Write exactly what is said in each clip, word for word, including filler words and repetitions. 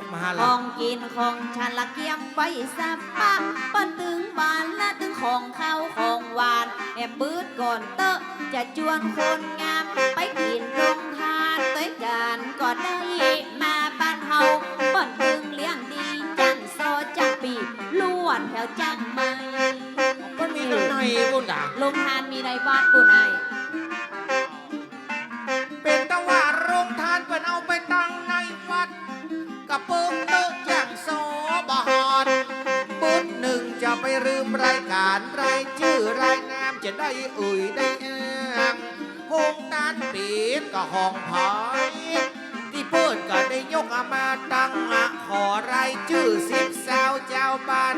กมาหา ของกิ๋นของฉันละเกียมไว้สักปะ เปิ้นตึงบ้านละตึงของคาวของหวาน แหมปื๊ดก่อนเต๊อะ จะจวนคนงาม ไปกิ๋นโฮงตานตวยกั๋นก็ได้ มาบ้านเฮา เปิ้นตึงเลี้ยงดี จ้างซอจ้างปี้ ลวดแถวจ้างไม้ เปิ้นมีตังในปู้นกา โฮงตานมีในวัดปู้นไอ้ เป๋นแต่ว่าโฮงตานเปิ้นเอาไปตั้งในวัด กะเปิงเต๊อะจ้างซอบ่หาด ปึ้นนึ่งจะไปลืมรายก๋าน รายจื้อรายนามจะได้เอ่ยได้อ้าง โฮงตานเป๋นกะของใผ ตี้เปิ้นกะได้ยกเอามาตั้งอะ ขอรายจื้อสิบซาวจาวบ้าน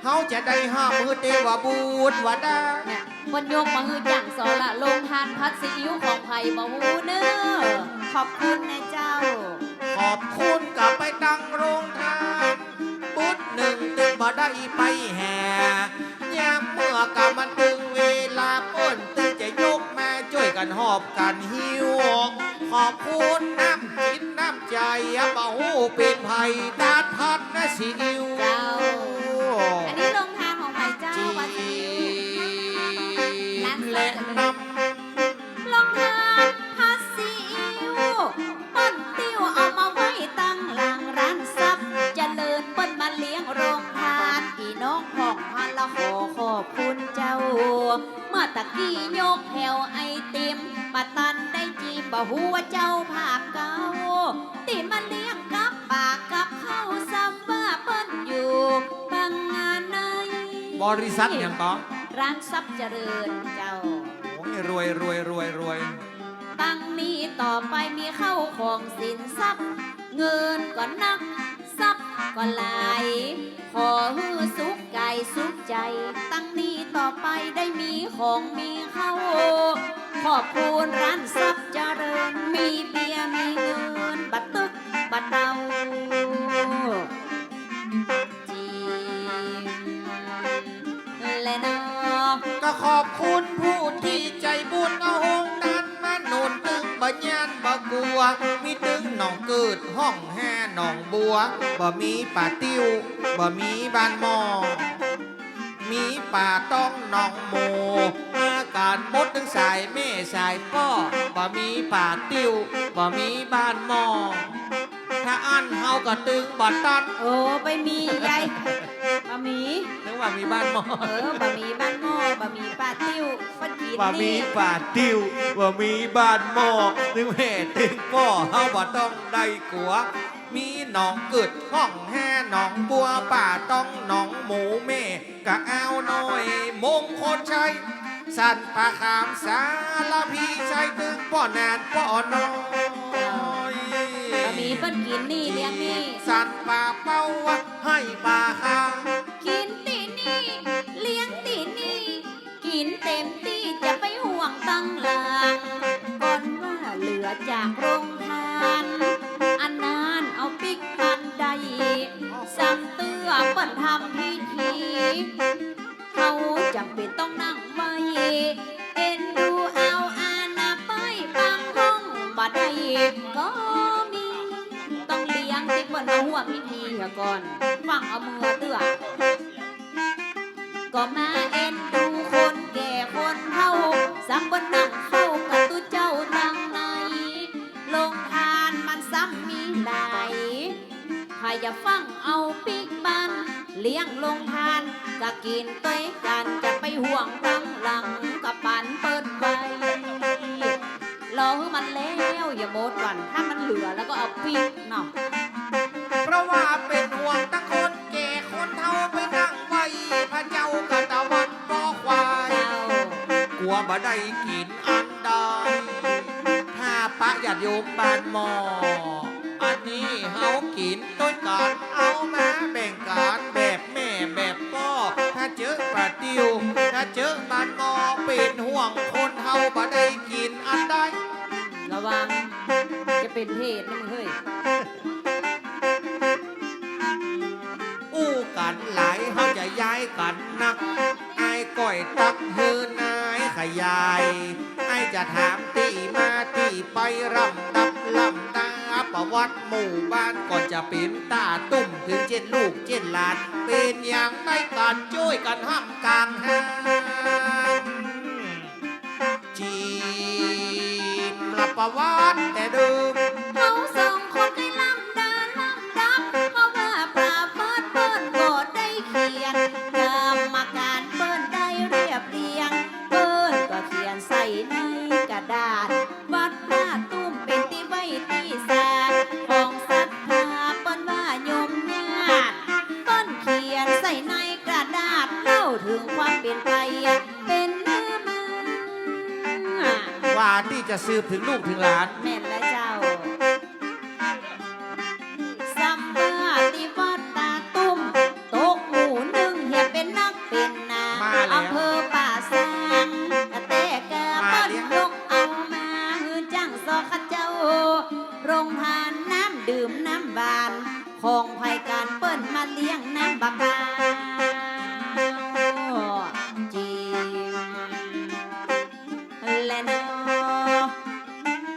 เฮาจะได้ฮ้องหื้อเต๊ว่าบุญว่าดา เนี่ย เปิ้นยกมาหื้อจ้างซอละ โฮงตานผัดซีอิ๊วของใผบ่ฮู้เน่อ ขอบคุณนะเจ้า ขอบคุณกะไปตั้งโฮงตาน ปึ้นนึ่งตึงบ่ได้ไปแห่ ยามเมื่อกะมันตึงเวลา เปิ้นตึงจะยกมาจ้วยกั๋นหอบกั๋นหิ้ว ขอบคุณน้ำจิตน้ำใจ๋อะ บ่ฮู้เป๋นใผ ตานผัดนะซีอิ๊ว เจ้า อันนี้โฮงตานของใผเจ้า ผัดซีอิ๊ว ร้านซอ และ เจริญ น้ำ โฮงตานผัดซีอิ๊ว เปิ้นติ้วเอามาไว้ตังหลังร้านซับเจริญ เปิ้นมาเลี้ยงโฮงตาน ปี้น้องพ่องพันละขอขอบคุณเจ้า เมื่อตะกี้ยกแถวไอติม บ่ตันได้จิม บ่ฮู้ว่าเจ้าภาพเก่า ตี้มาเลี้ยงกับปากกับข้าว ซ้ำว่าเปิ้นอยู่บางนาใน บริษัทหยังก็ ร้านซับเจริญเจ้า โอ้ย รวย รวย รวย รวย ตั้งนี้ต่อไปมีเข้าของสินทรัพย์ เงินก็นัก ทรัพย์ก็หลาย ขอหื้อสุขก๋ายสุขใจ๋ ตั้งนี้ต่อไปได้มีของมีเข้า ขอบคุณร้านซับเจริญ มีเบียร์มีเงิน บ่ตึกบ่เตา จริงแลเนาะ ก็ขอบคุณผู้ตี้ใจ๋บุญ เอาโฮงตานมาหนุน ตึงบ่ย้านบ่กั๋ว มีตึงหนองเกิด ฮ่องแฮ หนองบัว บ่มีป่าติ้ว บ่มีบ้านหม้อ มีป่าต้องหนองหมู อาก๋านหมดตึงสายแม่สายป้อ บ่มีป่าติ้ว บ่มีบ้านหม้อ ถ้าอั้นเฮาก็ตึงบ่ตัน โอ้ บ่มีใหญ่ บ่มี นึกว่ามีบ้านหม้อ เออ บ่มีบ้านหม้อ บ่มีป่าติ้ว บ่กิ๋น บ่มี นี่ ป่าติ้ว บ่มีบ้านหม้อ ตึงแม่ตึงป้อ เฮาบ่ต้องได้กั๋ว มีหนองเกิด ฮ่องแฮ หนองบัว ป่าต้องหนองหมู แม่ กะอาวน้อย มงคลชัย สันป่าขาม สารพีชัย ตึงป้อหนานป้อน้อย บ่มีเปิ้นกิ๋นนี่ เลี้ยงนี่ สันป่าเป้า ไฮ่ป่าขาม กิ๋นตี้นี่ เลี้ยงตี้นี่ กิ๋นเต๋มตี้ จะไปห่วงตังหลัง ก่อนว่าเหลือจากโฮงตาน อันนั้นเอาปิ๊กตันได้ ซ้ำเตื้อเปิ้นทำพิธี เฮาจ๋ำเป๋นต้องนั่งไหว้ เอ็นดูเอาอานาป้ายปังห้องบ่ได้ก็มี ต้องเลี้ยงตี้เปิ้นมาฮ่วมพิธีเหียก่อน ฟั่งเอาเมือเตื้อ ก็มาเอ็นดูคนแก่คนเฒ่า ซ้ำเปิ้นนั่งเฝ้ากับตุ๊เจ้าตังใน โฮงตานมันซ้ำมีหลาย ใผจะฟั่งเอาปิ๊กบ้าน เลี้ยงโฮงตาน ก็กิ๋นตวยกั๋น จะไปห่วงตังหลัง ก็ปันเปิ้นไว้ รอหื้อมันแล้วอย่าหมดก่อน ถ้ามันเหลือแล้วก็เอาปิ๊กเนาะ เพราะว่าเป๋นห่วงตังคนแก่คนเฒ่าไปนั่งไหว้พระเจ้ากัตวันป้อควาย เจ้า กั๋วบ่ได้กิ๋นอันใด ถ้าปะญาติโยมบ้านหม้อ อันนี้เฮากิ๋นตวยกั๋น เอามาแบ่งกั๋นแบบแม่แบบป้อ ถ้าเจอป่าติ้ว ถ้าเจอบ้านหม้อ เป๋นห่วงคนเฒ่าบ่ได้กิ๋นอันใด ระวัง จะเป๋นเหตุนะมึงเฮ้ย อู้กั๋นหลาย เฮาจะย้ายกั๋นนัก อ้ายก้อยตักหื้อนายขยาย อ้ายจะถามตี้มาตี้ไป ลำดับลำดับ วัดหมู่บ้านก็จะเป๋นต๋าตุ้ม เถิงเจ้นลูกเจ้นหลาน เป๋นอย่างใดกั๋นจ้วยกั๋นห้ามก๋างห้าม จีมละประวัติแต่เดิม เฮาสองคนเกยลำดับ ลำดับ เพราะว่าประวัติเปิ้นบ่ได้เขียน กรรมการเปิ้นได้เรียบเรียง เปิ้นก็เขียนใส่ในกระดาษ วัดต๋าตุ้มเป๋นตี้ไหว้ตี้สาของศรัทธา เปิ้นว่าโยมญาติ เปิ้นเขียนใส่ในกระดาษ เล่าเถิงความเป๋นไปเป๋นมา กว่าตี้จะสืบเถิงลูกเถิงหลาน แม่นแล้วเจ้า สำว่าตี้วัดต๋าตุ้ม ตกหมู่นึ่งเหียเป๋นนักเป๋นหนา มาแล้ว อำเภอป่าซาง แต่กา มาแล้ว เปิ้นยกเอามาหื้อจ้างซอข้าเจ้า โฮงทานน้ำดื่มน้ำหวาน ของใผกั๋นเปิ้นมาเลี้ยงน้ำบ่าเป๋า จีม แลเนาะ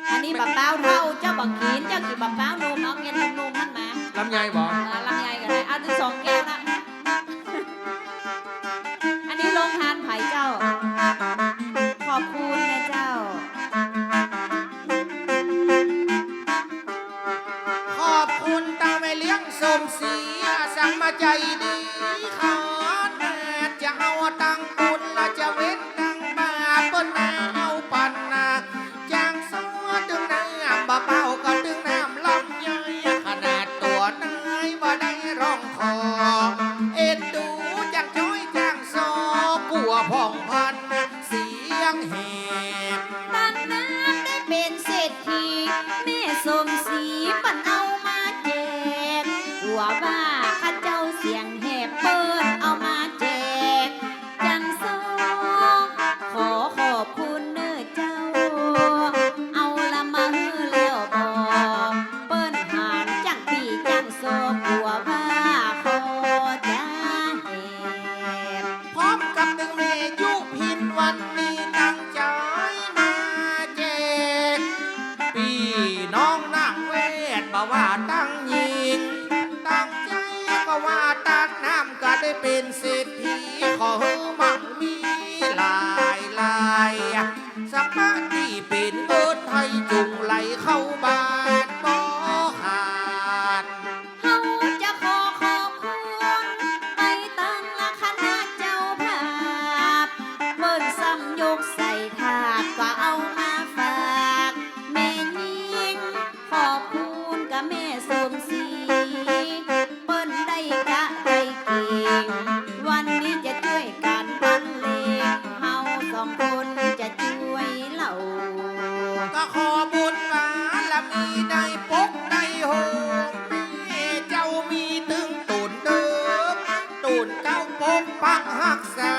อันนี้บ่าเป๋าเฒ่า เจ้าบ่ากิ๋น เจ้ากิ๋นบ่าเป๋าหนุ่ม เอาเมียนหนุ่มๆ หั้นมา ลำไยบ่ อ่า ลำไยก็ได้ เอาตี้สองแก้วละ อันนี้โฮงทานใผเจ้า ขอบคุณนะเจ้า ขอบคุณต๋าแม่เลี้ยงสมศรี สังมาใจ๋ดี ขนาดจะเอาตังบุญ และจะเว้นตังบาป เปิ้นมาเอาปั๋นนา จ้างซอตึงน้ำบ่าเป๋า ก็ตึงน้ำลำไย ขนาดตั๋วนายบ่ได้ร้องขอ เอ็นดูจ้างจ้อยจ้างซอ กั๋วผ่องพันเสียงแหบ ตังน้ำได้เป๋นเศรษฐี แม่สมศรีเปิ้นเอามาแจก กั๋วว่าข้าเจ้าเสียงแหบ เปิ้นเอามาแจก จ้างซอ ขอขอบคุณเน่อเจ้า เอาละมาหื้อแล้วบ่ เปิ้นหันจ้างปี้จ้างซอ กั๋วว่าข้อจะแหบ พร้อมกับตึงแม่ยุพิน วันนี้ตั้งใจ๋มาแจก ปี้น้องนางแวด บ่ว่าตังญิงตังใจ๋ ก็ว่าตังน้ำก็ได้เป๋นเศรษฐี ขอหื้อมั่งมีหลายหลาย สะปะตี้เป๋นเงินไทยจุ่งไหลเข้าบ้านบ่ขาด เฮาจะขอขอบคุณไปตังละคณะเจ้าภาพ เปิ้นซ้ำยกใส่ถาดก็เอามาฝากแม่ญิง ขอบคุณกับแม่สมศรี เปิ้นได้กะได้เก่ง วันนี้จะจ้วยกั๋นบรรเลง เฮาสองคนจะจ้วยเล่า ก็ขอบุญบารมีได้ปกได้โฮม แม่เจ้ามีตึงตูนเดิม ตูนเกล้าปกปักฮักษา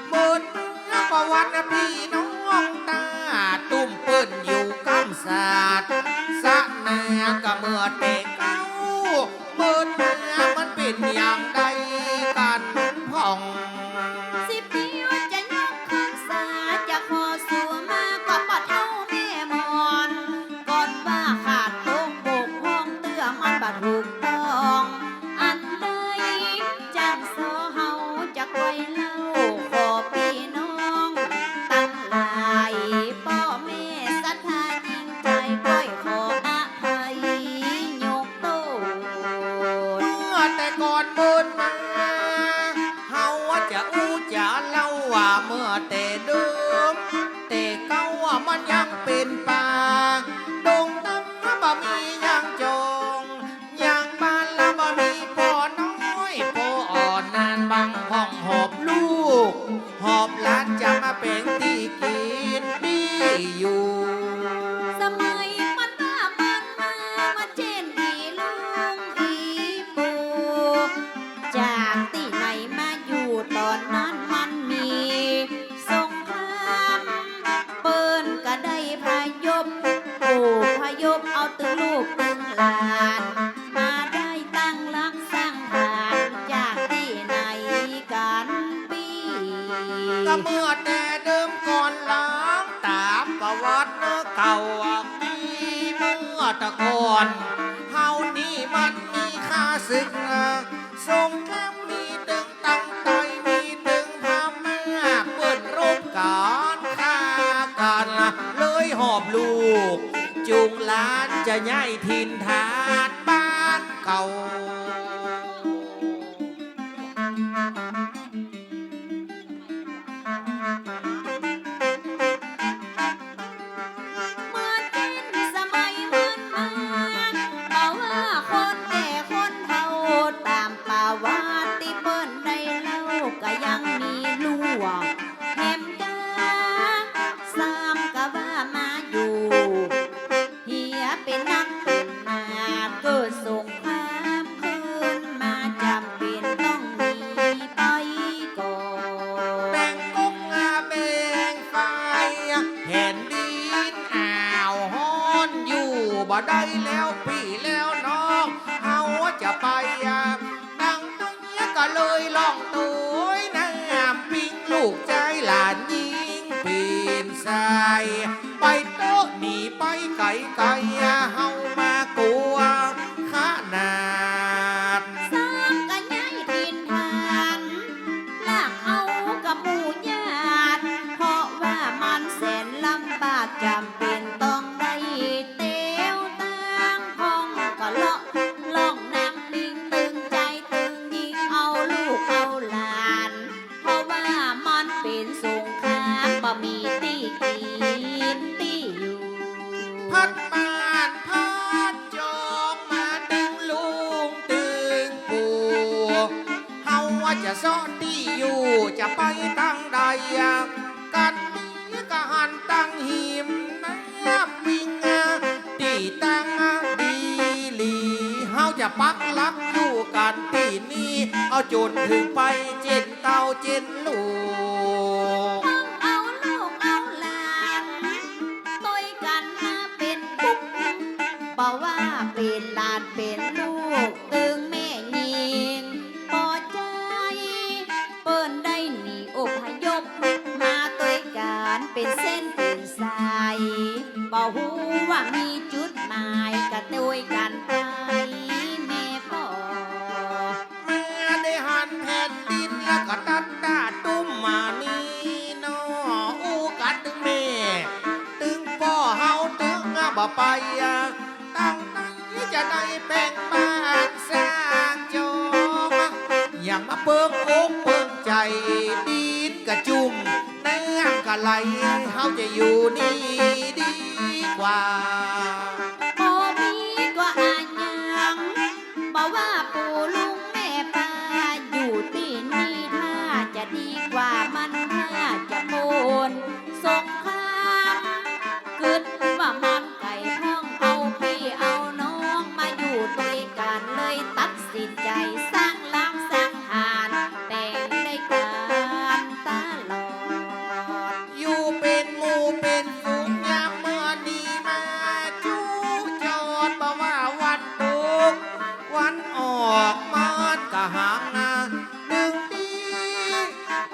เมินเมื่อประวัติปี้น้องต๋าตุ้มเปิ้นอยู่ก้ำศาสนาก็เมื่อแต่เก๊า เมินเมื่อมันเป๋นอย่างใดกั๋นพ่อง สิบปีว่าจะยกพรรษา จะขอสู่มาก็ป้อเฒ่าแม่หมอน ก่อนว่าขาดตกบกพร่อง เตื้อมันบ่ถูกต้อง อันใดจ้างซอเฮาจะก้อยเล่า ขอปี้น้องตังหลาย ป้อแม่ศรัทธายิ่งใจ๋ ก้อยขออภัยยกโต้ษ เมื่อแต่ก่อนเมินมา เฮาจะอู้จะเล่าว่าเมื่อแต่เดิม แต่เก๊าว่ามันยังเป๋นป่าดง ต๋ำบ่มีหยังจอง อย่างบ้านละบ่มีป้อน้อยป้ออ่อน นานบังพ่องหอบลูกหอบหลาน จะมาแป๋งตี้กิ๋นตี้อยู่ สมัยปันว่าปันมา มาเจ้นอี่ลุงอี่ปู่ านจะย้ายถิ่นฐานบ้านเก่า เมื่อเต้นสมัยเมินมา บ่ว่าคนแก่คนเฒ่า ต๋ามประวัติตี้เปิ้นได้เล่า ก็ยังมีลู่แหมกา ซ้ำก็ว่ามาอยู่ เหียเป๋นนักเป๋นหนา เกิดสงครามขึ้นมา จ๋ำเป๋นต้องหนีไปก่อน แบ่งก๊กแบ่งฝ่าย แผ่นดินอ้าวฮ้อน อยู่บ่ได้แล้วปี้แล้วน้อง เฮาจะไป ดังนั้นก็เลยล่องโตยน้ำปิง ลูกจายหลานญิงเป๋นสาย ไปเต๊อะหนีไปไก๋ๆ เฮามากั๋วขนาด ซ้ำก็ย้ายถิ่นฐาน ลากเอากับหมู่ญาติ เพราะว่ามันแสนลำบาก จ๋ำเป๋นต้องได้เตียวตาง พ่องก็เลาะล่องน้ำปิง ตึงจายตึงญิง เอาลูกเอาหลาน เพราะว่ามันเป๋นสงคราม บ่มีตี้กิ๋นตี้อยู่ พัดม่านพัดจองมาตึงลุงตึงปู่ เฮาว่าจะเซาะตี้อยู่ จะไปตางใด กั๋นนี้ก็หันตางหิมน้ำปิง ตี้ตางดีหลี เฮาจะปักหลักอยู่กั๋นตี้นี่ เอาจ๋นเถิงไปเจ๊นเต้าเจ๊นลูก ต้องเอาลูกเอาหลาน ตวยกั๋นมาเป๋นปุ๊ก บ่ว่าเป๋นหลานเป๋นลูก ตึงแม่ญิง ป้อจาย เปิ้นได้หนีอพยพมาตวยกั๋นเป๋นเส้นเป๋นสาย บ่ฮู้ว่ามีจุดหมาย ก็ตวยกั๋นไปแม่ป้อ มาได้หันแผ่นดิน แล้วก็ตัดตาตุ้มมานี่เนาะ อู้กั๋นตึงแม่ตึงป้อ เฮาตึงบ่ไป ตางไหนจะได้แป๋งบ้านสร้างจอง อย่ามาเปิงอกเปิงใจ๋ ดินกระจุ่มน้ำกะไหล เฮาจะอยู่นี่ดีกว่า บ่มีก็อะหยัง บ่ว่าปู่ลุงแม่ป้า อยู่ตี้นี่ถ้าจะดีกว่า มันถ้าจะป๊นสงคราม กึ๊ดว่ามันไก๋พ่อง เอาปี้เอาน้องมาอยู่ตวยกั๋น เลยตัดสินใจ๋สร้างรากสร้างฐาน แป๋งได้กั๋นตลอด อยู่เป๋นหมู่เป๋นฝูง ยามเมื่อนี้มาจุ๊จอด บ่ว่าวันตกวันออก มันก็ห่างนา ตึงนี้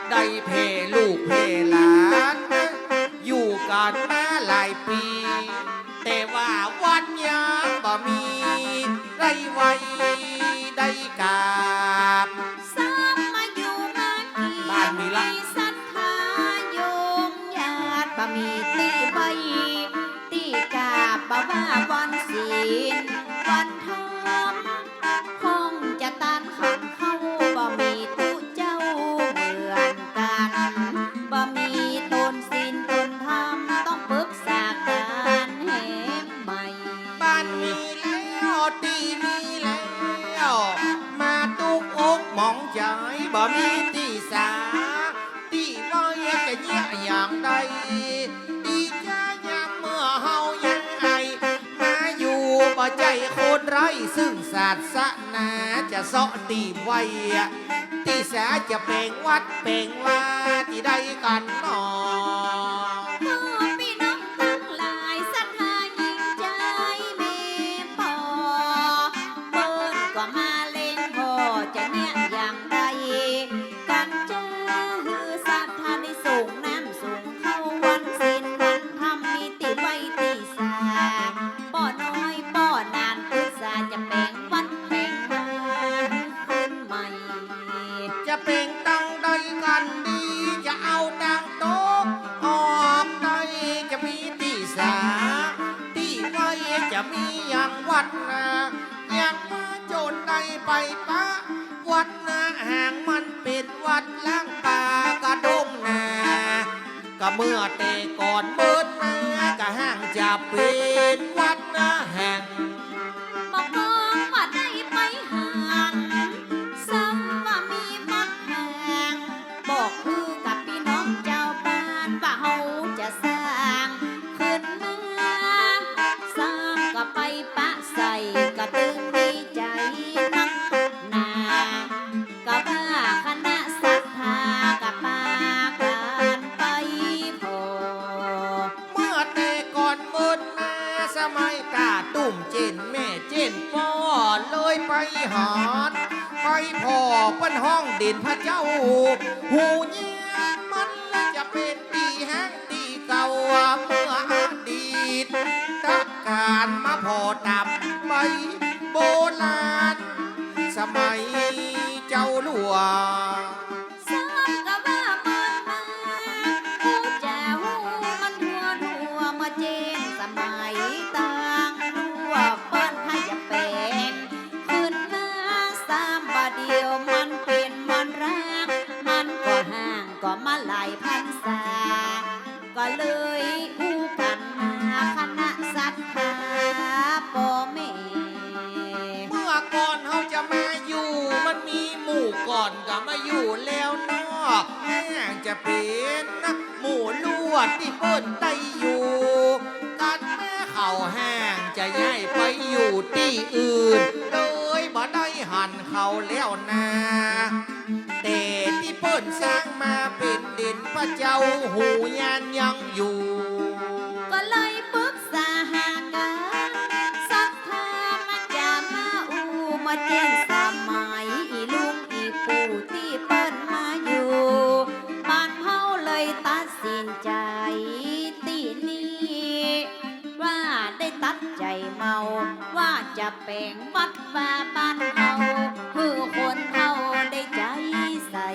ได้แผ่ลูกแผ่หลาน อยู่กั๋นมาหลายปี๋ แต่ว่าวัดยังบ่มีได้ไหว้ได้กราบ ซ้ำมาอยู่มากี่ บ้านมีละ มีศรัทธาโยมญาติ บ่มีตี้ไหว้ตี้กราบ บ่ว่าวันศีลวันธรรม พ่องจะตันขันเข้า บ่มีตุ๊เจ้าเหมือนกั๋น บ่มีตนศีลตนธรรม ต้องปึกษากั๋นแหมใหม่ บ้านมีแล้วตี้มีแล้ว มาตุ๊กอกหมองใจ๋ บ่มีตี้สา ตี้ไหว้จะเยียะอย่างใด ตี้จะยามเมื่อเฮาย้ายมาอยู่ บ่ใจ้คนไร้ซึ่งศาสนา จะเซาะตี้ไหว้ตี้สา จะแป๋งวัดแป๋งวาตี้ใดกั๋นหนอ พ่อปี้น้องตังหลายศรัทธายิ่งใจ๋ แม่ป้อ เปิ้นก็มาเล็งผ่อ จะเยียะอย่างใด กั๋นเจ้าหื้อศรัทธาได้ส่งน้ำส่งข้าว วันศีลวันธรรมมีตี้ไหว้ตี้สา ป้อน้อยป้อหนานปึกษาจะแป๋งวัดแป๋งวาคืนใหม่ จะแป๋งตังใดกั๋นดี จะเอาตังโต๊ะ วัดนา ยังมาจ๋นได้ไปปะวัดนาแห่งมันเป๋นวัดล้างป่ากระด้งนา ก็เมื่อแต่ก่อนเมินมาก็ห่างจะเป๋นวัดนาแห่ง บ่กองว่าได้ไปหัน ซ้ำว่ามีมักแห่ง บอกคือกับปี้น้องจาวบ้านว่าเฮาจะสร้างขึ้นมา สร้างก็ไปปะใส่ก็ตึงดีใจ๋นักหนา ก็ว่าคณะศรัทธาก็ปากั๋นไปผ่อ เมื่อแต่ก่อนเมินมาสมัยตาตุ้มเจ้นแม่เจ้นป้อเลยไปหัน ไปผ่อเปิ้นฮ้องเด่นพระเจ้า หูญาณมันจะเป๋นตี้แห่งตี้เก่าเมื่ออดีต ตะก๋านมาผ่อต๋ามใบโบราณ สมัยเจ้าหลวง ซ้ำก็ว่าเมินมา อู้จะฮู้มันทั่วทั่ว เมื่อเจ้นสมัยตางลวกเปิ้นหาจะแป๋งขึ้นมา ซ้ำบ่าเดี่ยวมันเป๋นมันร้าง มันก็ห่างก็มาหลายพรรษา ก็เลยอู้กั๋นมาคณะศรัทธาป้อแม่ เมื่อก่อนเฮาจะมาอยู่ มันมีหมู่ก่อนก็มาอยู่แล้วเนาะ แห่งจะเป๋นหมู่ลวดตี้เปิ้นได้อยู่กั๋น แม่เขาแห่งจะย้ายไปอยู่ตี้อื่น เลยบ่ได้หันเขาแล้วนา แต่ตี้เปิ้นสร้างมาเป๋นเด่นพระเจ้าหูญาณยังอยู่ ก็เลยปึกษาหากั๋น ศรัทธามันจะมาอู้มาเจ้นสมัยอี่ลุงอี่ปู่ตี้เปิ้นมาอยู่ บ้านเฮาเลยตัดสินใจ๋ตี้นี้ ว่าได้ตัดใจ๋เมา ว่าจะแป๋งวัดวาบ้านเฮา หื้อคนเฒ่าได้ใจ๋ใส่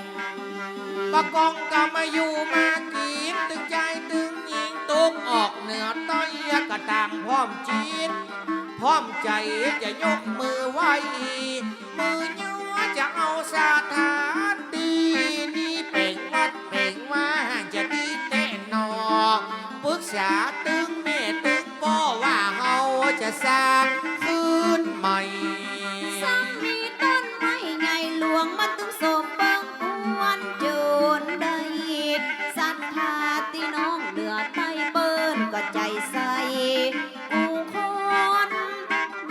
บ่ากองก็มาอยู่มากิ๋น ตึงจายตึงหญิง ตกออกเหนือใต้ก็ต่างพร้อมจิตพร้อมใจ๋ จะยกมือไหว้ มือยัวจะเอาสถานตี้นี้แป๋งวัดแป๋งวา จะดีแต๊หนอ ปึกษาตึงแม่ตึงป้อว่าเฮาจะสร้างคืนใหม่ ซ้ำมีต้นไม้ใหญ่หลวงมาตึงโสมเปิงกวน จ๋นได้ศรัทธาตี้น้องเหนือใต้เปิ้นก็ใจ๋ใส่กู้คน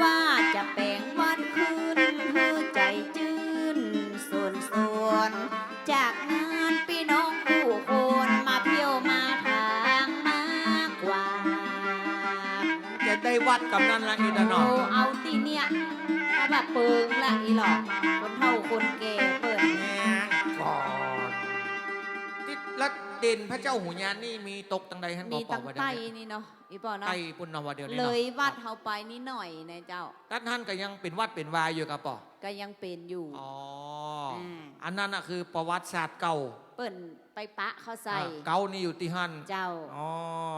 ว่าจะแป๋งวัดคืนหื้อใจ๋จื้นสนสน จากนั้นปี้น้องกู้คนมาเที่ยวมาทางมากกว่า จะได้วัดกำนั้นละอีกแล้วเนาะ โอ้ เอาตี้เนี้ย ถ้าว่าเปิงละอี่หลอ คนเฒ่าคนแก่เปิ้น แม่ก่อน ตี้ละเด่นพระเจ้าหูญาณนี่มีตกตังใดหั้น มีตังใต้นี่เนาะ อี่ป้อเนาะ ใต้ปุ้นเนาะ ว่าเดี๋ยวนี้เนาะ เลยวัดเฮาไปนิดหน่อยนะเจ้า ตังหั้นก็ยังเป๋นวัดเป๋นวาอยู่ก่ะป้อ ก็ยังเป๋นอยู่ อ๋อ อืม อันนั้นน่ะคือประวัติศาสตร์เก่า เปิ้นไปปะเข้าใส่ อ่า เก๊านี่อยู่ตี้หั้น เจ้า อ๋อ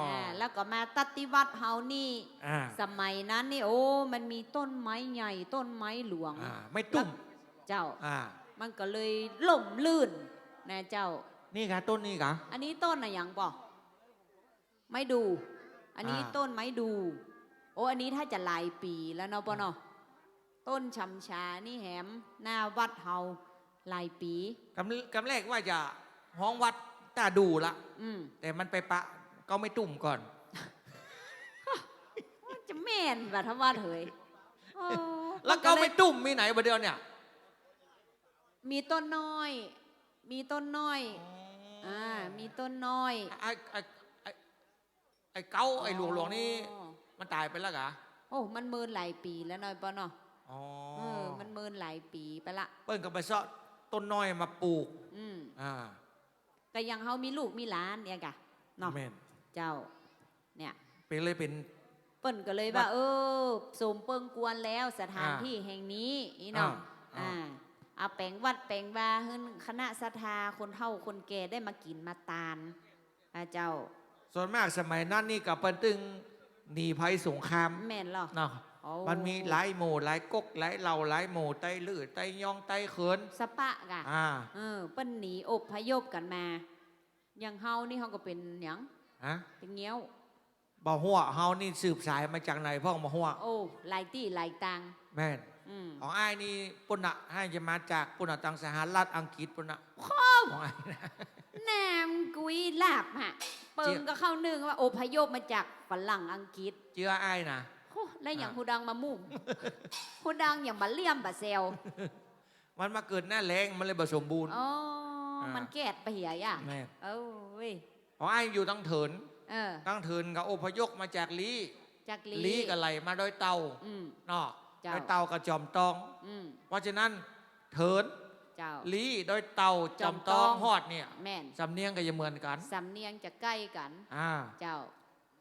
อ่า แล้วก็มาตัดตี้วัดเฮานี่ อ่า สมัยนั้นนี่ โอ้ มันมีต้นไม้ใหญ่ ต้นไม้หลวง อ่า ไม้ตุ้ม แล้ว เจ้า อ่า มันก็เลยร่มรื่นนะเจ้า นี่ก่ะ ต้นนี้ก่ะ อันนี้ต้นอะหยังป้อ ไม้ดู่ อันนี้ อ่า ต้นไม้ดู่ โอ้ อันนี้ถ้าจะหลายปี๋แล้วเนาะป้อเนาะ ต้นฉ่ำชานี่แหม หน้าวัดเฮาหลายปี๋ กำ กำแรกว่าจะฮ้องวัดต้าดู่ละ อืม แต่มันไปปะเก๊าไม้ตุ้มก่อน จะแม่นบ่ถ้าวัดเหย โอ้ แล้วเก๊าไม้ตุ้มมีไหนบ่าเดี๋ยวเนี่ย มีต้นน้อย มีต้นน้อย อ๋อ อ่า มีต้นน้อย ไอ้ ไอ้ ไอ้ ไอ้เก๊า อ๋อ ไอ้หลวงๆ นี่ มันต๋ายไปแล้วก่ะ โอ้ มันเมินหลายปี๋แล้วเนาะป้อเนาะ อ๋อ เออ มันเมินหลายปี๋ไปละ เปิ้นก็ไปเซาะต้นน้อยมาปลูก อืม อ่า ก็ยังเฮามีลูกมีหลานเนี่ยก่ะเนาะ แม่น เจ้า เนี่ย เป๋นเลยเป๋น เปิ้นก็เลยว่า วัด เออ โสมเปิงกวนแล้วสถาน อ่า ตี้แห่งนี้ อี่เนาะ อ่า อ่า อ่า เอาแป๋งวัดแป๋งวาหื้อคณะศรัทธาคนเฒ่าคนแก่ได้มากิ๋นมาตาน อ่า เจ้า ส่วนมากสมัยนั้นนี่ก็เปิ้นตึงหนีภัยสงคราม แม่นลอ เนาะ โอ้ มันมีหลายหมู่หลายก๊กหลายเหล่าหลายหมู่ ไตลื้อ ไตยอง ไตเขิน สะปะก่ะ อ่า เออ เปิ้นหนีอพยพกั๋นมา อย่างเฮานี่เฮาก็เป๋นหยัง ฮะ เป๋นเงี้ยว บ่ฮู้ เฮานี่สืบสายมาจากไหนพ่องบ่ฮู้ โอ้ หลายตี้หลายตาง แม่น อืม ของอ้ายนี่ปู้นน่ะ อ้ายจะมาจากปู้นน่ะ ตางสหรัฐอังกฤษปู้นน่ะ โอ้ ของอ้ายนะ แหนมกุยลาบฮะ เปิ้นก็เข้านึ่งว่าอพยพมาจากฝรั่งอังกฤษ เจื้ออ้ายนะ โอ้ แล้วอย่าง อ่า ฮูดังมามุ่ง ฮูดังอย่างบ่าเลี่ยมบ่าแซว มันมาเกิดหน้าแล้ง มันเลยบ่สมบูรณ์ อ๋อ อ่า มันแกดไปเหียอ่ะ แม่น เอ้ย ของอ้ายอยู่ตางเถิน เออ ตางเถินก็อพยพมาจากลี้ จากลี้ ลี้ก็ไหลมาดอยเต่า อืม เนาะ เจ้า ดอยเต่ากับจอมตอง อืม เพราะฉะนั้น เถิน เจ้า ลี้ ดอยเต่า จอมตอง จอมตอง ฮอดเนี่ย แม่น สำเนียงก็จะเหมือนกั๋น สำเนียงจะใก้กั๋น อ่า เจ้า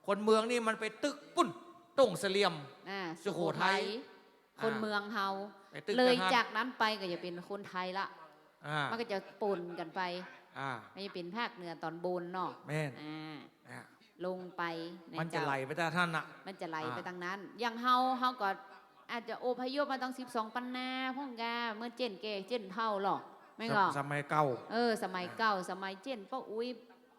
คนเมืองนี่มันไปตึกปู้น ต้งเสลี่ยม อ่า สุโขทัย สุโขทัย อ่า คนเมืองเฮา ไปตึก เลย กันฮะ จากนั้นไปก็จะเป๋นคนไทยละ อ่า มันก็จะปนกั๋นไป อ่า มันจะเป๋นภาคเหนือต๋อนบนเนาะ แม่น อ่า อ่า ลงไป มันจะ เจ้า ไหลไปตางนั้นน่ะ มันจะไหลไป อ่า ตางนั้น อย่างเฮา เฮาก็อาจจะอพยพมาตางสิบสองปันนาพ่องกา เมื่อเจ๊นแก่เจ๊นเฒ่าหรอก แม่นก่อ ส- สมัยเก่า เออ สมัยเก่า อ่า สมัยเจ๊นป้ออุ๊ย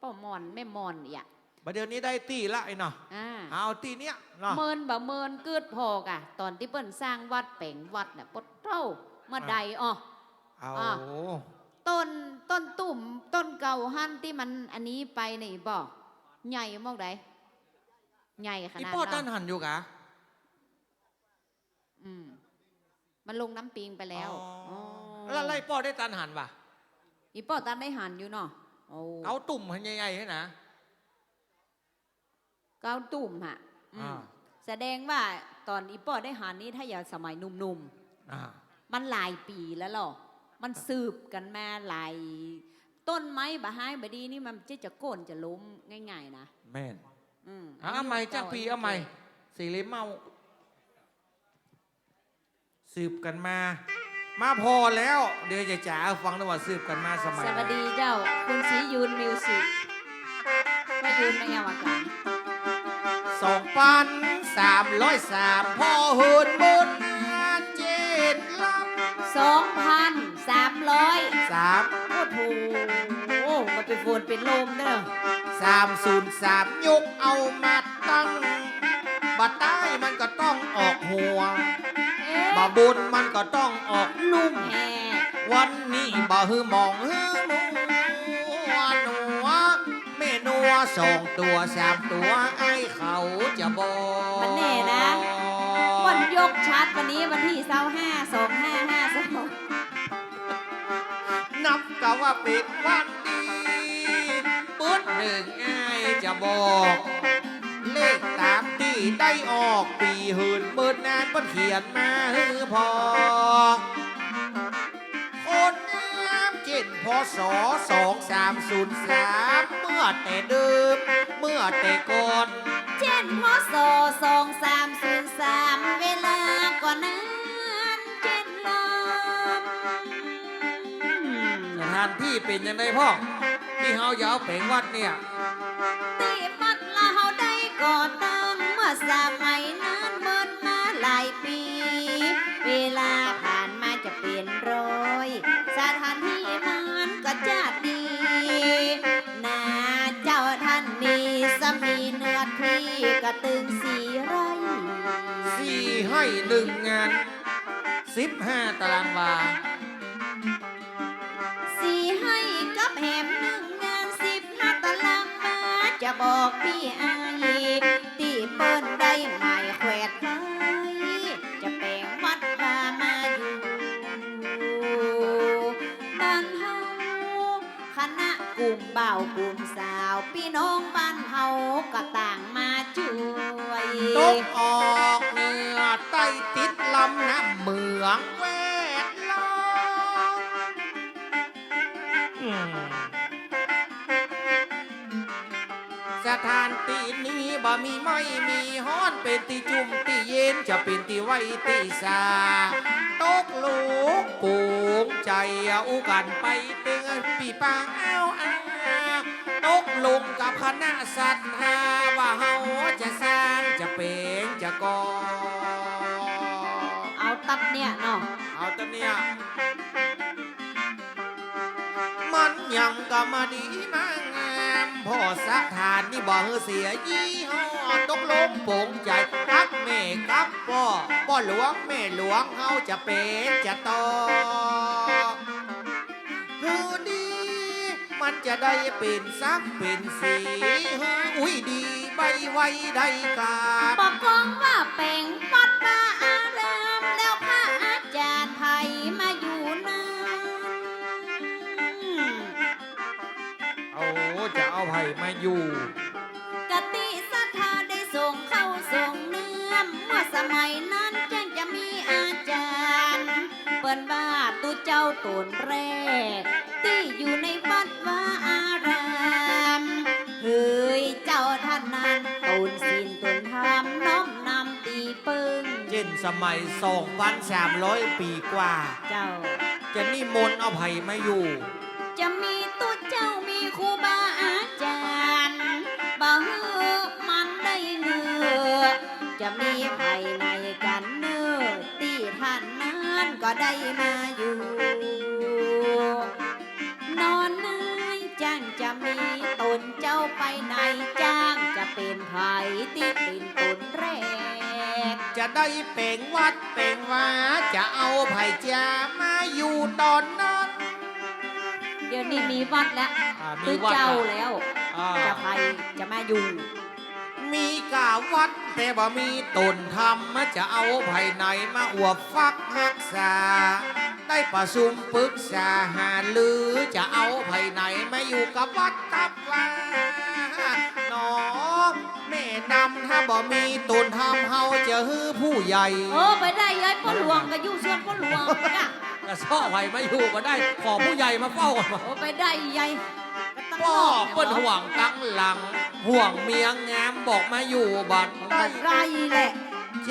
ป้อหม่อน แม่หม่อนเอี่ย บ่าเดี่ยวนี้ได้ตี้ละไอ้เนาะ อ่า เอาตี้เนี้ยเนาะ เมินบ่าเมินกึ๊ดผ่อก่ะ ต๋อนตี้เปิ้นสร้างวัดแป๋งวัดเนี่ย ปะโธ่ เมื่อใด อ่ะ อ้อ เอา อ่ะ ต้น ต้นตุ่ม ต้นเก่าหั้นตี้มันอันนี้ไปนี่บ่ ใหญ่มอกใด ใหญ่ขนาด อี่ป้อ เนาะ ตันหันอยู่กะ อืม มันลงน้ำปิงไปแล้ว อ๋อ อ๋อ แล้ว แล้วอี่ป้อได้ตันหันบ่า อี่ป้อตันได้หันอยู่เนาะ โอ้ เก๋าตุ่มหันใหญ่ๆ หั้นนะ เก๋าตุ่มฮะ อืม อ่า แสดงว่าต๋อนอี่ป้อได้หันนี่ ถ้าอย่างสมัยหนุ่มๆ อ่า มันหลายปี๋แล้วหรอ มันสืบกั๋นมาหลาย ต้นไม้บ่ฮ้ายบ่ดีนี่มันจะ จะโค่นจะล้มง่ายๆ นะ แม่น อืม อ่ะ อายุ เอาใหม่ เก่า จ้างปี๋ อายุ เอาใหม่ เก่า สี่เหลี่ยมเมา สืบกั๋นมา มาผ่อแล้ว เดี๋ยวจะจ๋าฟังนะว่าสืบกั๋นมาสมัย สวัสดีเจ้า คุณศรียืนมิวสิก ป้อยืนมายังวะกั๋น สองปันสามร้อยสาม ผ่อหื้นเมินงานเจ๊นลำ สองปันสามร้อยสาม โอ้โห มันเป๋นฝนเป๋นลมเนาะ สามศูนย์สาม ยกเอามาตั้ง บ่าใต้มันก็ต้องออกหัว เอ๊ะ บ่าบนมันก็ต้องออกลุ่ม แหม วันนี้บ่หื้อหมองหื้อมัว หนัว แม่นัวสองตั๋วสามตั๋ว ไอ้เขาจะบอก มันแน่นะ วันยกชัดวันนี้วันตี้ซาวห้า สองห้าห้าสอง นับกะว่าเป๋นวันดี ปึ๊ดนึ่งอ้ายจะบอก เลขต๋ามตี้ได้ออก ปี๋หื้นเมินนานเปิ้นเขียนมาหื้อผ่อ คนงามเจ๊น พ.ศ. สองสามศูนย์สาม เมื่อแต่เดิม เมื่อแต่ก่อน เจ๊น พ.ศ. สองสามศูนย์สาม เวลาก่อนนั้นเจ๊นลำ สถานตี้เป๋นจังใดพ่อง ตี้เฮาจะเอาแป๋งวัดเนี่ย ตี้วัดลาวได้ก่อตั้งเมื่อสมัยนานเมินมาหลายปี๋ เวลาผ่านมาจะเป๋นร้อย สถานตี้มันก็จะดี นาเจ้าตันนี้สมีเนื้อตี้ก็ตึงสี่ไฮ่ สี่ไฮ่นึ่งงาน สิบห้าตารางวา สี่ไฮ่กับแหมนึ่งงาน สิบห้าตารางวา จะบอกปี้อ้าย ตี้เปิ้นได้หมายแขวนไว้ จะแป๋งวัดวามาอยู่ บ้านเฮา คณะกุ่มบ่าวกุ่มสาว ปี้น้องบ้านเฮาก็ต่างมาจ้วย ตกออกเหนือใต้ติดลำน้ำเมืองแวดล้อม อืม สถานตี้นี้บ่มีไหม้มีฮ้อน เป๋นตี้จุ่มตี้เย็น จะเป๋นตี้ไหว้ตี้สา ตกลงปวงใจ๋อู้กั๋นไปเป๋นปี้ป้าอ้าวอา ตกลงกับคณะศรัทธา ว่าเฮาจะสร้างจะแป๋งจะก่อ ตับเนี่ยเนาะ เอาตับเนี่ย มันยังก็มาดีมางาม พ่อสถานนี่บ่หื้อเสียยี่ห้อ ตกลงปลงใจ๋ กับแม่กับป้อ ป้อหลวงแม่หลวง เฮาจะเป๋นจะต่อ หื้อดี มันจะได้เป๋นสักเป๋นสี หื้ออุ้ยดีใบ้ไว้ได้กา บ่กองว่าเป๋นวัดวาอาราม แล้วพระอาจ๋ารย์ใผมาอยู่นั้น โอ้ จะเอาใผมาอยู่ กะตี้ศรัทธาได้ส่งข้าวส่งน้ำ เมื่อสมัยนั้นจั้งจะมีอาจ๋ารย์ เปิ้นว่าตุ๊เจ้าต๋นแรก ตี้อยู่ในวัดวาอาราม หื้อเจ้าต้านนั้น ต๋นศีลต๋นธรรม น้อมนำตี้เปิ้ง เจ้นสมัยสองปันสามร้อยปี๋กว่า เจ้า จะนิมนต์เอาใผมาอยู่ จะมีตุ๊เจ้ามีครูบาอาจ๋ารย์ บ่หื้อมันได้เงื้อ จะมีใผไหนกั๋นเน่อ ตี้ต้านนั้นก็ได้มาอยู่ นอกนั้นจั้งจะมีต๋นเจ้าไปไหน จั้งจะเป๋นใผตี้เป๋นต๋นแรก จะได้เป๋งวัดเป๋งวา จะเอาใผจะมาอยู่ต๋นนั้น เดี๋ยวนี้มีวัดแล้ว อ่า มีวัดแล้ว ตุ๊เจ้าแล้ว อ่า จะใผจะมาอยู่ มีก้าวัดแต่บ่มีต๋นธรรม จะเอาใผไหนมาอวบฟักฮักษา ได้ประชุมปึกษาหารือ จะเอาใผไหนมาอยู่กับวัดกับวา น้องแม่นำ ถ้าบ่มีต๋นธรรม เฮาจะหื้อผู้ใหญ่ เออ ไปได้เย้ย ป้อหลวงก็อยู่ส่วนป้อหลวงน่ะ จะเซาะใผมาอยู่บ่ได้ ขอผู้ใหญ่มาเฝ้าก่อน เออ ไปได้เย้ย ป้อเปิ้นห่วงตังหลัง ห่วงเมียงาม บอกมาอยู่บ่ได้ บ่ได้แหละ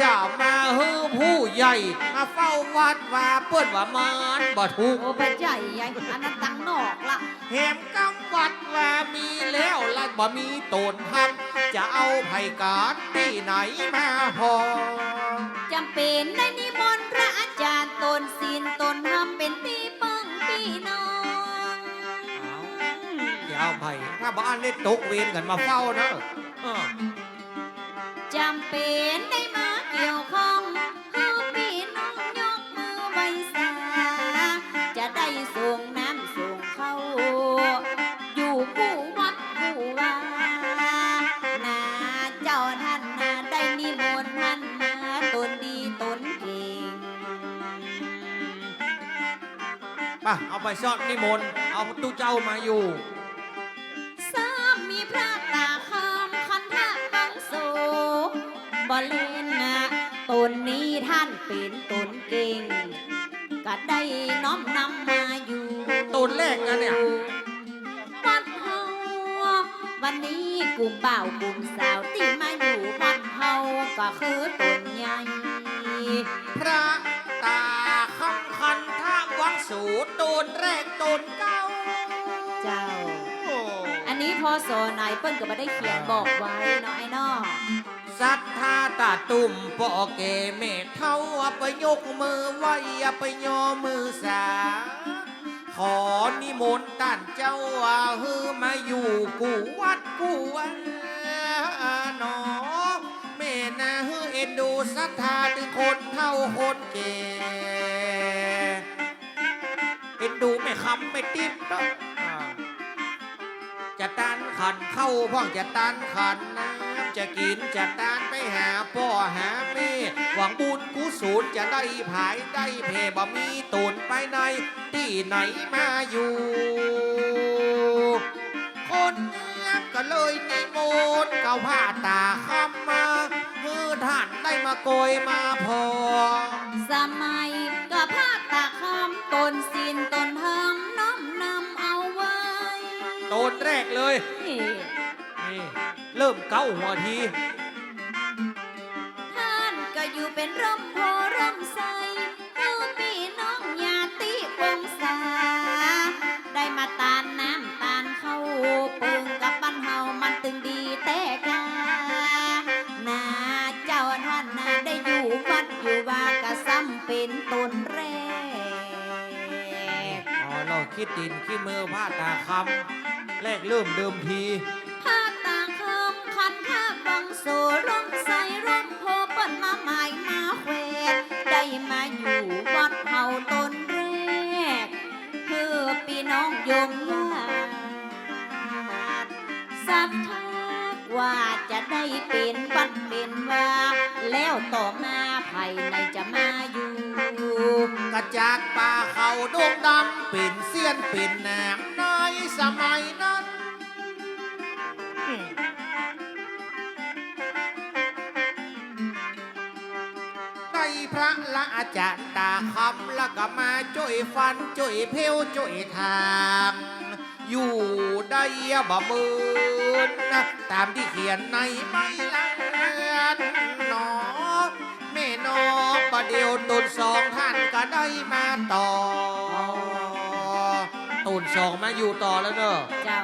จะมาหื้อผู้ใหญ่มาเฝ้าวัดวา เปิ้นว่ามันบ่ถูก โอ้ บ่ใจ้เย้ย อันนั้นตังนอกละ แหมกำวัดวามีแล้ว ละบ่มีต๋นธรรม จะเอาใผก๋านตี้ไหนมาผ่อ จ๋ำเป๋นได้นิมนต์พระอาจ๋ารย์ ต๋นศีลต๋นธรรม เป๋นตี้เปิ้งปี้นอง เอา จะเอาใผ ถ้าบ่อั้นได้ตกเวรกั๋นมาเฝ้าเน่อ เออ จ๋ำเป๋นได้มาเกี่ยวข้อง หื้อปี้น้องยกมือไหว้สา จะได้ส่งน้ำส่งข้าวอยู่กู้วัดกู้วา นาเจ้าต้านนา ได้นิมนต์ต้านมา ต๋นดีต๋นเก่ง ไป เอาไปซอดนิมนต์ เอาตุ๊เจ้ามาอยู่ ซ้ำมีพระต๋าคำคันทะวังโส บ่เล่นนะ ต๋นนี้ต้านเป๋นต๋นเก่ง ก็ได้น้อมนำมาอยู่ ต๋นแรกนะเนี่ย วัดเฮา วันนี้กุ่มบ่าวกุ่มสาวตี้มาอยู่วัดเฮาก็คือต๋นใหญ่ พระต๋าคำคันทะวังโส ต๋นแรกต๋นเก่า เจ้า โอ้ อันนี้ พ.ศ. ไหนเปิ้นก็บ่ได้เขียนบอกไว้เนาะ ไอ้เนาะ ศรัทธาต๋าตุ้มป้อแก่แม่เฒ่า ไปยกมือไหว้ ไปยอมือสา ขอนิมนต์ต้านเจ้า หื้อมาอยู่กู้วัดกู้วา น้องแม่นา หื้อเอ็นดูศรัทธาตึงคนเฒ่าคนแก่ เอ็นดูแม่คำแม่ติ๊บเนาะ อ่า จะตานขันข้าวพ่อง จะตานขันน้ำ จะกิ๋นจะตานไปหาป้อหาแม่ หวังบุญกุศลจะได้ผายได้แผ่ บ่มีต๋นไปไหน ตี้ไหนมาอยู่ คนเมืองก็เลยนิมนต์เก่าพระต๋าคำมา หื้อต้านได้มาโกยมาผ่อ สมัยเก่าพระต๋าคำ ต๋นศีลต๋นธรรม น้อมนำเอาไว้ ต๋นแรกเลย นี่ นี่ เริ่มเก๊าหัวที ต้านก็อยู่เป๋นร่มโพธิ์ร่มไทร หื้อปี้น้องญาติวงศา ได้มาตานน้ำตานข้าว เปิงกับบ้านเฮามันตึงดีแต๊ก้า นาเจ้าต้านนา ได้อยู่วัดอยู่วาก็ซ้ เป๋นต๋นแรก อ๋อ เฮาคิดตี๋นขี้มือพระต๋าคำ แรกเริ่มเดิมที พระต๋าคำขันทะวังโส ร่มไทรร่มโพธิ์ เปิ้นมาหมายมาแขวน ได้มาอยู่วัดเฮาต๋นแรก หื้อปี้น้องโยมญาติ ศรัทธากว่าจะได้เป๋นวัดเป๋นวา แล้วต่อมาใผไหนจะมาอยู่ ก็จากป่าเขาดงดำ เป๋นเสี้ยนเป๋นแหนมในสมัยนั้น ได้พระละอาจ๋ารย์ต๋าคำ แล้วก็มาจ้วยฟันจ้วยเพลวจ้วยถาง อยู่ได้บ่เมิน ต๋ามตี้เขียนในใบลานหนอ แม่น้อง บ่าเดี่ยวต๋นสองต้านก็ได้มาต่อ ต๋นสองมาอยู่ต่อแล้วเนาะ เจ้า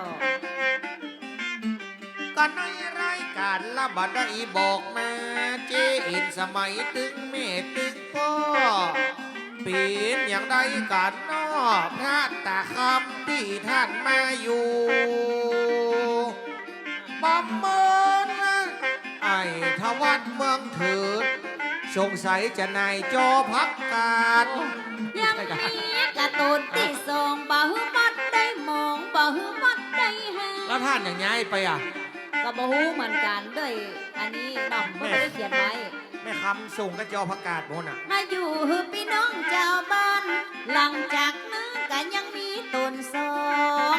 ก็ในรายก๋านละบ่าได้บอกมา เจ๊เอ็นสมัยตึงแม่ตึง ป้อ เป๋นอย่างใดกั๋นน้อ พระต๋าคำตี้ต้านมาอยู่ บ่าเมิน ไอ้ทวัฒน์เมืองเถิด สงสัยจะนายจอผักกาด ยังมีกะต๋นตี้สอง บ่หื้อวัดได้มอง บ่หื้อวัดได้หา แล้วต้านอย่างไงไปอะ ก็บ่ฮู้เหมือนกั๋นเด้อ อันนี้เนาะ แม่ บ่ได้เขียนไว้ แม่คำส่งกับจอผักกาดโน่นน่ะ มาอยู่หื้อปี้น้องจาวบ้าน หลังจากนั้นก็ยังมีต๋นสอง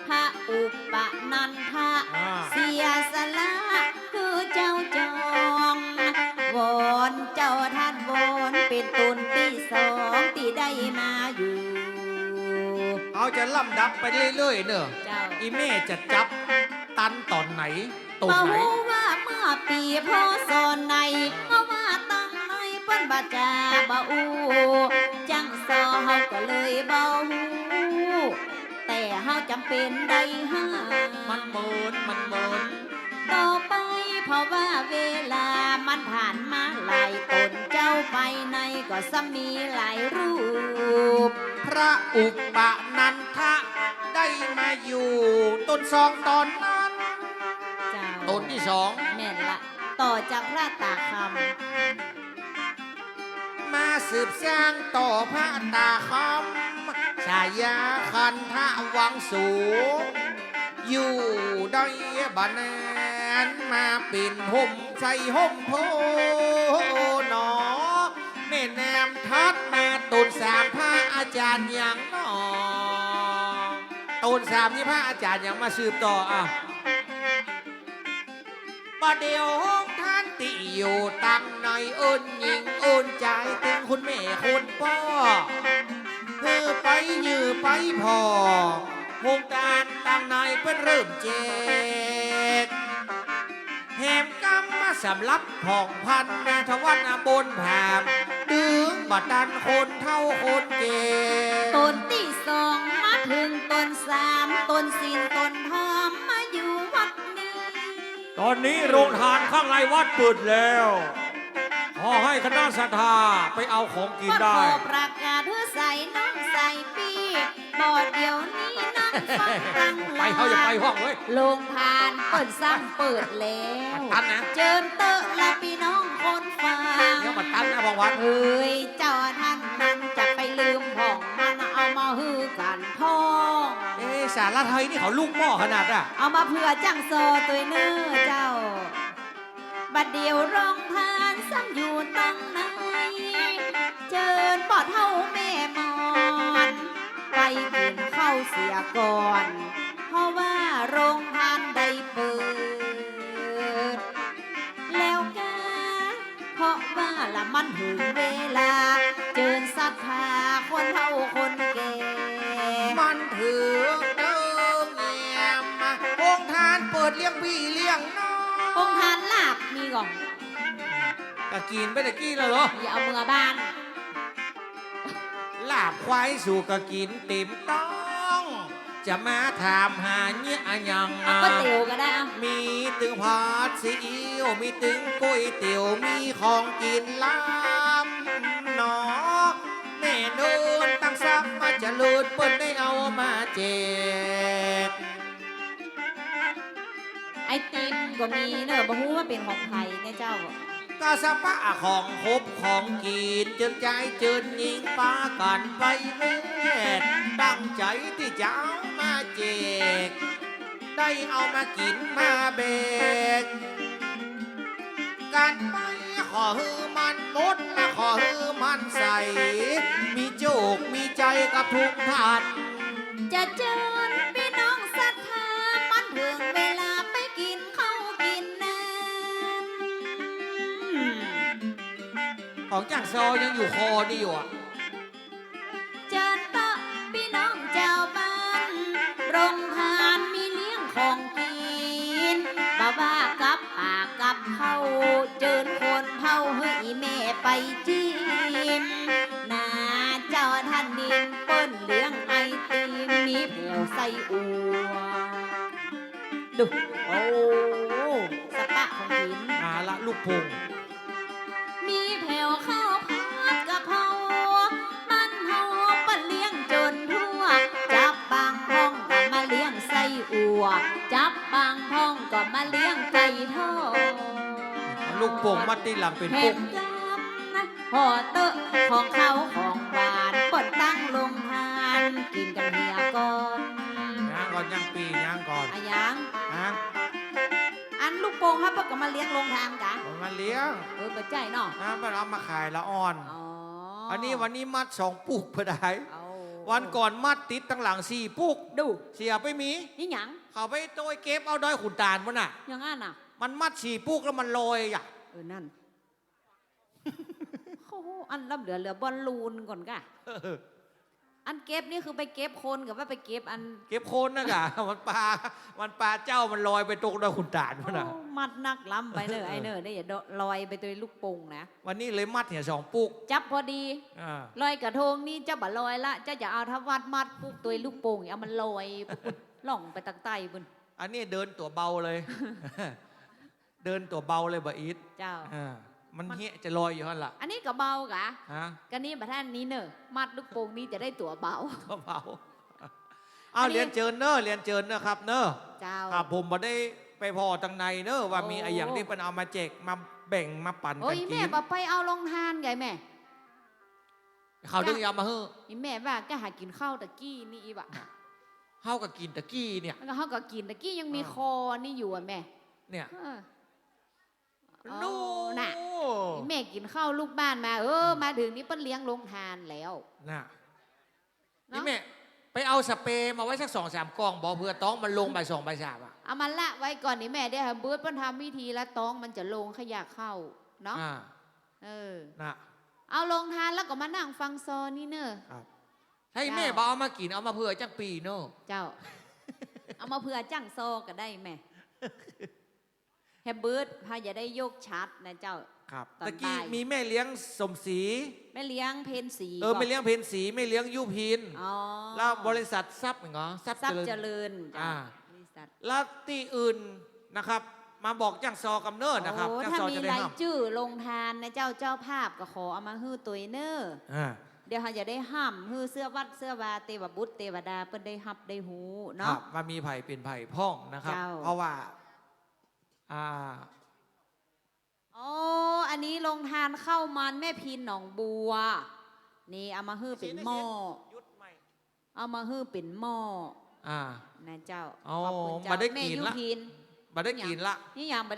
พระอุปนันทะ อ่า เสียสละหื้อเจ้าจอง วอนเจ้าต้านวอน เป๋นต๋นตี้สองตี้ได้มาอยู่ เฮาจะลำดับไปเรื่อยๆ เนาะ เจ้า อี่แม่จะจับตันต๋อนไหน ต๋นไหน บ่ฮู้ว่าเมื่อปี๋ พ.ศ. ไหน เพราะว่าตังในเปิ้นบ่จ๋าบ่อู้ จั๊งซอเฮาก็เลยบ่ฮู้ แต่เฮาจ๋ำเป๋นได้หา มันเมิน มันเมิน ต่อไป เพราะว่าเวลามันผ่านมาหลาย ต๋นเจ้าไปในก็ซ้ำมีหลายรูป พระอุปนันทะ ได้มาอยู่ต๋นสองต๋อนนั้น เจ้า ต๋นตี้สอง แม่นละ ต่อจากพระต๋าคำ มาสืบสานต่อพระต๋าคำ ฉายาขันทะวังสูง อยู่ได้บ่นาน มาเป๋นฮ่มไทรฮ่มโพธิ์หนอ แม่นำถัดมาต๋นสาม พระอาจ๋ารย์หยังหนอ ต๋นสามนี้พระอาจ๋ารย์หยังมาสืบต่ออะ บ่าเดี่ยวโฮงทานตี้อยู่ตังใน เอิ้นญิงเอิ้นจาย ตึงคุณแม่คุณป้อ หื้อไปยื้อไปผ่อ โฮงทานตังในเปิ้นเริ่มแจก แหมกำมาสำหรับผ่องพัน แม่ทวัฒน์บนผาม ตึงบ่ตันคนเฒ่าคนแก่ ต๋นตี้สองมาเถิงต๋นสาม ต๋นศีลต๋นธรรมมาอยู่วัดนี้ ต๋อนนี้โฮงทานข้างในวัดเปิดแล้ว ขอหื้อคณะศรัทธาไปเอาของกิ๋นได้ ขอประกาศหื้อสายน้องสายปี้ บ่าเดี่ยวนี้นั่งฟังตังหลาย ไป เฮาอย่าไปห้องเว้ย โฮงทานเปิ้นซ้ำเปิดแล้ว บ่ตันนะ เจิญเต๊อะละปี้น้องคนฟัง เดี๋ยวบ่ตันนะ ผ่องพัน เฮ้ย เจ้าต้านนั้นจะไปลืมผ่องมัน เอามาหื้อกั๋นพ่อง เอ๊ะ สาระไทยนี่เขาลูกหม้อขนาดอะ เอามาเผื่อจั๊งซอตวยเน่อเจ้า บ่าเดี่ยวโฮงทานซ้ำอยู่ตังใน เจิญป้อเฒ่าแม่หมอน ไปกิ๋นข้าวเสียก่อน เพราะว่าโฮงทานได้เปิดแล้วกา เพราะว่าละมันเถิงเวลา เจิญศรัทธาคนเฒ่าคนแก่ มันเถิงเติงแหม โฮงทานเปิดเลี้ยงปี้เลี้ยงน้อง โฮงทานลาบมีก่อ ก็กิ๋นไปตะกี้แล้วเหรอ อย่าเอาเมือบ้าน ลาบควายสูก็กิ๋นเต๋มต๊อง จะมาถามหาเยียะอะหยัง เอาก๋วยเตี๋ยวก็ได้อะ มีตึงผัดซีอิ๊ว มีตึงก๋วยเตี๋ยว มีของกิ๋นล้ำหนอ ก็มีเน่อ บ่ฮู้ว่าเป๋นของใผเนี่ยเจ้า ก็สะปะของคบของกิ๋น เจิญจายเจิญญิงปากั๋นไปแวด ตั้งใจ๋ตี้จะเอามาแจก ได้เอามากิ๋นมาแบ่งกั๋นไป ขอหื้อมันหมด และขอหื้อมันใส มีโจคมีใจ๋กับทุกท่าน จะเจิญปี้น้องศรัทธา มันเถิงเวลาไปกิ๋นข้าวกิ๋นน้ำ ของจ้างซอยังอยู่คอนี่อยู่อะ เจิญเต๊อะปี้น้องจาวบ้าน โรงทานมีเลี้ยงของกิ๋น บ่ว่ากับป๋ากับข้าว เจิญคนเฒ่าหื้ออี่แม่ไปจิม นาเจ้าท่านนินเปิ้นเลี้ยงไอติม มีแผวไส้อั่ว ดู โอ้ สะปะของกิ๋น เอาละลูกโป่ง มีแผวข้าวผัดกะเพรา บ้านเฮาเปิ้นเลี้ยงจนทั่ว จับปางพ่องก็มาเลี้ยงไส้อั่ว จับปางพ่องก็มาเลี้ยงไก่ทอด ลูกโป่งมัดตี้หลังเป๋นปุ๊ก แหมกำนะ ห่อเต๊อะของคาวของหวาน เปิ้นตั้งโรงทานกิ๋นกั๋นเหียก่อน ยังก่อน ยังปี้ ยังก่อน อะหยัง ฮะ อันลูกโป่งเฮาเปิ้นก็มาเลี้ยงโรงทานกะ มาเลี้ยง เออ บ่ใจ้เนาะ นะ เปิ้นเอามาขายละอ่อน อ๋อ อันนี้วันนี้มัดสองปุ๊กเปื้อใด เอา วันก่อนมัดติดตังหลังสี่ปุ๊ก ดู เสียไปมี นี่หยัง เขาไปโตยเก็บเอาดอยขุนตาลปุ้นน่ะ อย่างนั้นน่ะ มันมัดสี่ปุ๊กแล้วมันลอยอะ เออ นั่น โอ้โห อันล้ำเหลือ เหลือบอลลูนก่อนกะ อันเก็บนี่คือไปเก็บคนกับว่าไปเก็บอัน เก็บคนนะกะ มันปา มันปาเจ้ามันลอยไปตกดอยขุนตาลปุ้นน่ะ โอ้ มัดนักล้ำไปเน่อ ไอ้เน่อ เนี่ยอย่าลอยไปตวยลูกโป่งนะ วันนี้เลยมัดเหียสองปุ๊ก จับพอดี อ่า ลอยกระทงนี่เจ้าบ่ลอยละ เจ้าจะเอาทวัดมัดปุ๊กตวยลูกโป่ง เอามันลอยปุ๊ก ล่องไปตังใต้ปุ้น อันนี้เดินตั๋วเบาเลย เดินตั๋วเบาเลยบ่อิด เจ้า อ่า มันเหียจะลอยอยู่หั้นล่ะ อันนี้ก็เบากะ ฮะ กะนี่บ่าท่านนี้เน่อ มัดลูกโป่งนี่จะได้ตั๋วเบา ตั๋วเบา เอา อันนี้ เรียนเจิญเน่อ เรียนเจิญนะครับเน่อ เจ้า ครับ ผมบ่ได้ไปผ่อตังในเน่อ ว่ามี โอ้ อะหยังตี้เปิ้นเอามาแจก มาแบ่ง มาปั๋นกั๋นกิ๋น โอ้ย แม่บ่ไปเอาโรงทานไงแม่ เขาตึงยามมาหื้อ อีแม่ว่าก็หากิ๋นข้าวตะกี้นี่อีบ่ะ เฮาก็กิ๋นตะกี้เนี่ย แล้วก็เฮาก็กิ๋นตะกี้ยังมี อ่า คอนี่อยู่อะแม่ เนี่ย เออ ลูก อ๋อ น่ะ อีแม่กิ๋นข้าวลูกบ้านมา เออ อืม มาเถิงนี่เปิ้นเลี้ยงโรงทานแล้ว น่ะ เนาะ อีแม่ ไปเอาสเปรย์มาไว้สักสองสามกล่องบ่ เผื่อต๊องมันลงบ่ายสองบ่ายสามอะ เอามาละไว้ก่อนนี่แม่ เดี๋ยวหื้อเปิ้นทำวิธีละต๊องมันจะลงขยะเข้าเนาะ อ่า เออ น่ะ เอาโรงทานแล้วก็มานั่งฟังซอนี่เน่อ ครับ ถ้าอีแม่ เจ้า บ่เอามากิ๋น เอามาเผื่อจ้างปี้เน่อ เจ้า เอามาเผื่อจ้างซอก็ได้แม่ แฮมเบิร์ตพาอย่าได้ยกชัดนะเจ้า ครับ ตอน ตะกี้ บ่าย มีแม่เลี้ยงสมศรี แม่เลี้ยงเพ็ญศรี เออ บอก แม่เลี้ยงเพ็ญศรี แม่เลี้ยงยุพิน อ๋อ แล้วบริษัททรัพย์เหรอ ทรัพย์ ทรัพย์เจริญ เจริญ เจ้า อ่า บริษัท แล้วตี้อื่นนะครับ มาบอกจ้างซอกำเน่อนะครับ โอ้ จ้างซอจะได้ห้าม ถ้ามีรายจื้อโรงทานนะเจ้า เจ้าภาพก็ขอเอามาหื้อตวยเน่อ อ่า เดี๋ยวเฮาจะได้ห้ามหื้อเสื้อวัดเสื้อวาเตวบุตรเตวดาเปิ้นได้ฮับได้ฮู้เนาะ ครับ ว่ามีใผเป๋นใผพ่องนะครับ เจ้า เพราะว่า อ่า อ๋อ อันนี้โรงทานข้าวมันแม่พินหนองบัว นี่เอามาหื้อเป๋นหม้อ เอามาหื้อเป๋นหม้อ อ่า นะเจ้า อ๋อ ขอบคุณเจ้า บ่ได้กิ๋นละ แม่ยุพิน บ่ได้กิ๋นละ นี่ยังบ่ได้